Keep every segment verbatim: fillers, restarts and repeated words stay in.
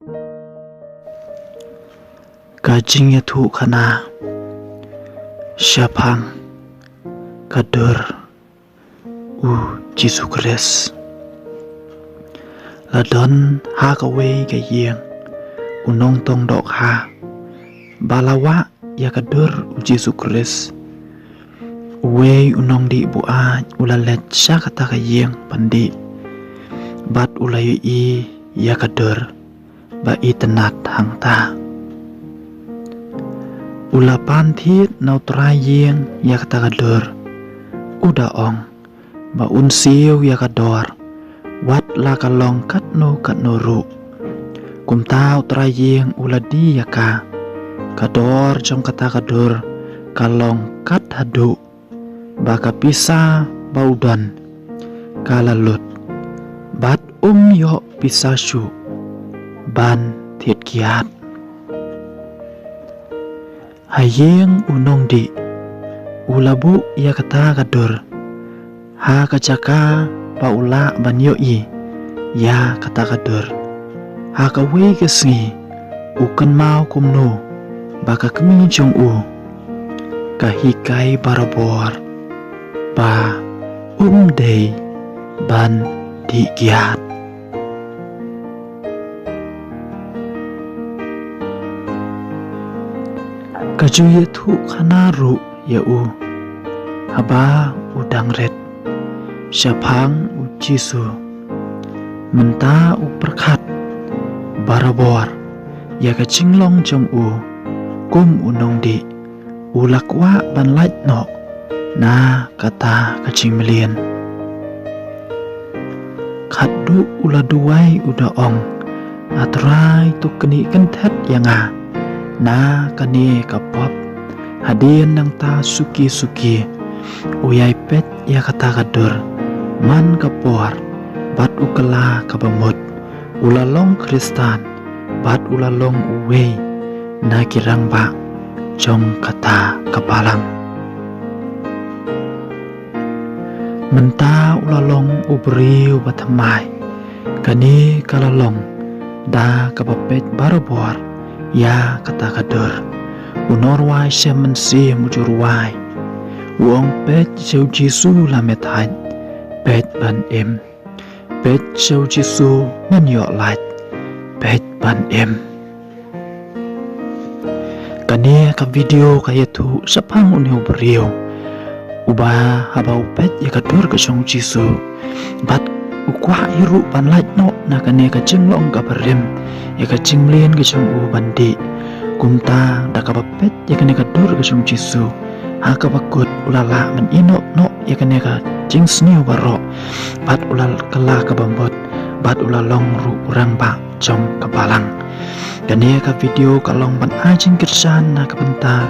Ka jingïathuhkhana shaphang ka dur u Jisu Khrist. La don ha kawei ka ïing u nongtong dohkha ba la wah ïa ka dur u Jisu Khrist. Uwei u nongdih buaid u la leit sha kata ka ïing ban dih bad u la ïohi ïa ka dur ba itynnad hangta. U la pan thied na u trai ïing ïa kata ka dur, u da ong ba un siew ïa ka dor wat la ka long katno katno ruh. Kumta u trai ïing u la die ïa ka, ka dor jong kata ka dur ka long kat haduh ba ka pisa ba u don ka la lut bad um ïoh pisa shuh ban thied kiad. Ha ïing u nongdih u la buh ïa kata ka dur ha ka jaka ba u lah ban ïohi ïa kata ka dur. Ha kawei ka sngi u kynmaw kumno ba ka kmie jong u ka hikai barabor ba um dei ban dih kiad. Ka ju ïathuhkhana ruh ïa u haba u dang rit shaphang u Jisu. Mynta u pyrkhat barabor ïa ka jinglong jong u kum u nongdih. U la kwah ban lait noh na kata ka jingmlien. Khatduh u la duwai u da ong, A Trai, to knieh kynthet ïa nga na kane ka pop. Hadien nangta suki suki u ïai peit ïa kata ka dur man ka por bad u kylla kaba mut. U la long Khristan bad u la long uwei na ki rangbah jong kata ka balang. Mynta u la long u briew ba thymmai. Kane ka la long da kaba peit barabor ïa kata ka dur. U nongrwai Salm Mynsiem u ju rwai, u ong, Peit sha u Jisu, la me thait, peit ban im. Peit sha u Jisu, men ïoh lait, peit ban im. Kane ka video ka ïathuh shaphang une u briew uba haba u peit ïa ka dur ka jong u Jisu bad u kwah hi ruh ban lait noh na kane ka jinglong kaba rim, ïa ka jingmlien ka jong u ban dih. Kumta da kaba peit ïa kane ka dur ka jong u Jisu, ha kaba kut u la lah ban ïehnoh noh ïa kane ka jingsniew baroh bad u la kylla kaba mut bad u la long ruh u rangbah jong ka balang. Kane ka video ka long ban ai jingkyrshan na ka bynta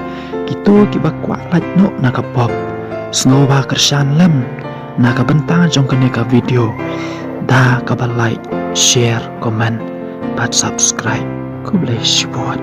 kito kiba kwah lait noh na ka pop. Sngewbha kyrshan lem na ka bynta jong kane ka video da kaba like, share, comment bad subscribe. Khublei shibun.